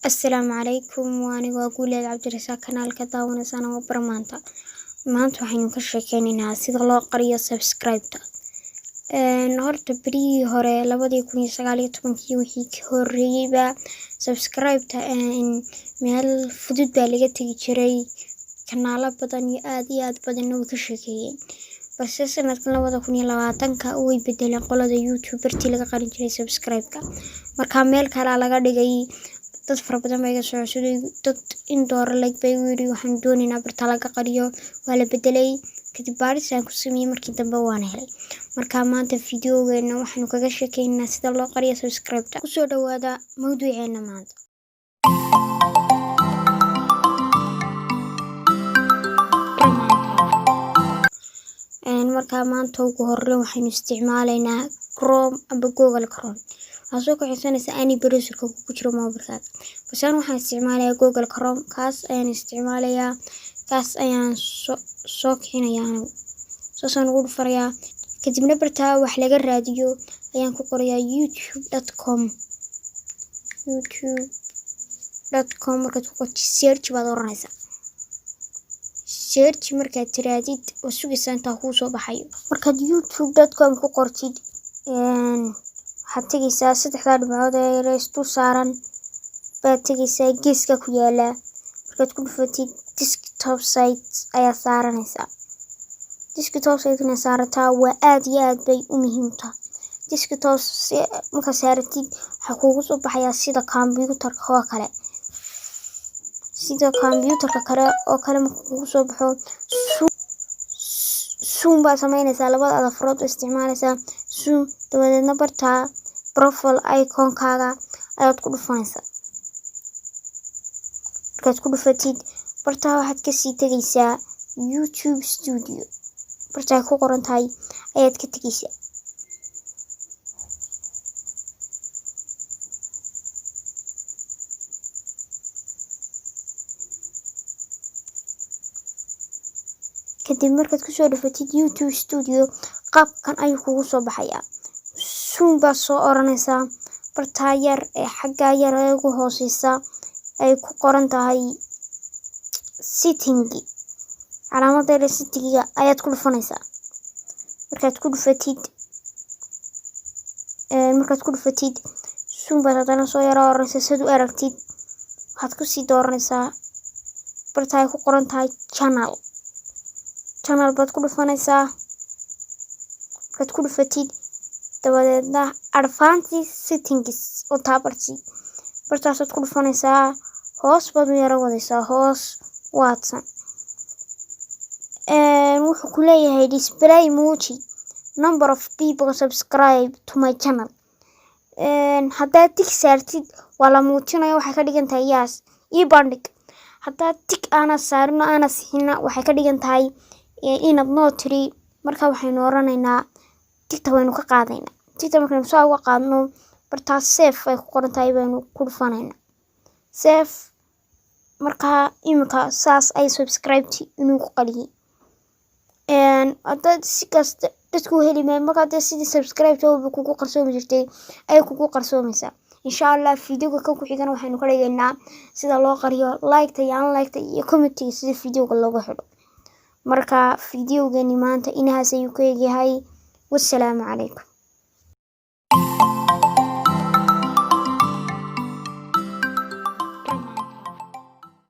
Asalaamu calaykum. Waa anigoo Guuleed Cabdirasaaq, kanaalka daawanaysaana waa bar. Maanta waxaynu ka sheekeynaynaa sida loo qariyo subscribe-ta. Horta berihii hore, 2019-kii wixii ka horreeyeyba, subscribe-ta meel fudud baa laga tegi jiray. Kanaalo badan iyo aad iyo aad badanna way ka sheekeeyeen, balse sanadkan 2020-ka way bedeleen qolada YouTube bartii laga qarin jiray subscribe-ka. Marka meel kalea laga dhigay. Dad fara badan baa iga soo codsaday, dad in doora like bay igu yidhi, waxaan doonaynaa barta laga qariyo, waa la bedelay. Kadib baaris aan ku sameeyey markii dambe waan helay. Marka maanta videogeena waxaanu kaga sheekeynaynaa sida loo qariyo subscribe-ta. Kusoo dhawaada mawduuceena maanta. Markaa maanta ugu horreyn waxaynu isticmaalaynaa Chrome amba Google Chrome. Waxaad soo kicisanaysaa any browserka ku jiro mobilkaaga, balse anigu waxaan isticmaalayaa Google Chrome. Kaas ayaan isticmaalayaa, kaas ayaan soo kicinayaa anigu. Saasaan ugu dhufanayaa. Kadibna bartaa wax laga raadiyo ayaan ku qorayaa youtube.com. youtube.com markaad ku qortid, search baad oranaysaa. Search markaad tiraadid, waa sugaysaa intaa kuu soo baxayo. Markaad youtube.com ku qortid, waxaad tegaysaa saddexdaa dhibcood ee reestu saaran baad tegaysaa, geeska ku yaala. Markaad ku dhufatid, desktop site ayaa saaranaysaa. Desktop site inaad saarataa waa aad iyo aad bay u muhiim tahay. Desktop markaad saaratid, waxaa kuugu soo baxayaa sida computerka oo kale. Sida computerka kale oo kale markuu kugu soo baxo, zoom baad sameynaysaa. Labada farood oo isticmaalaysaa zoom. Dabadeedna bartaa profile iconkaaga ayaad ku dhufanaysaa. Markaad ku dhufatid, bartaa waxaad kasii tegaysaa YouTube Studio. Bartaa ay ku qoran tahay ayaad ka tegaysaa. Kadib markaad kusoo dhufatid YouTube Studio, qaabkan ayuu kugu soo baxayaa. Zoom baad soo oranaysaa. Bartaa yar ee xaggaa yar ee ugu hooseysa ay ku qoran tahay setting, calaamada yar ee settingiga ayaad ku dhufanaysaa. Markaad ku dhufatid, zoom baad haddana soo yara oranaysaa sad u aragtid. Waxaad kusii dooranaysaa barta ay ku qoran tahay channel. Channel baad ku dhufanaysaa. Markaad ku dhufatid, dabadeedna advanced settings oo taabarti bartaasaad ku dhufanaysaa. Hoos baad u yara wadaysaa, hoos waadsan. Wuxuu ku leeyahay display, muuji number of people subscribe to my channel. Haddaad tick saartid, waa la muujinaya, waxay ka dhigan tahay yes, ii bandhig. Haddaad tick aana saarin oo aana sixina, waxay ka dhigan tahay inaad noo tiri. Marka waxaynu oranaynaa tickta waynu ka qaadaynaa. Tickta markaynu saa uga qaadno, bartaas save ay ku qoran tahay baynu ku dhufanaynaa, save. Markaa iminka saas ay subscribe-ti inuu ku qaliyay. Haddaad si kasta dadku heli maayo. Markaa dee sidii subscribe-ta kugu qarsoomi jirtay ayay kugu qarsoomaysaa. Insha Allah videoga kan ku xigana waxaynu ka dhigaynaa sida loo qariyo like-ta iyo unlike-ta iyo commentiga, sida videoga looga xidho. Marka videogani maanta inahaas ayuu ka egyahay. Wassalaamu calaykum.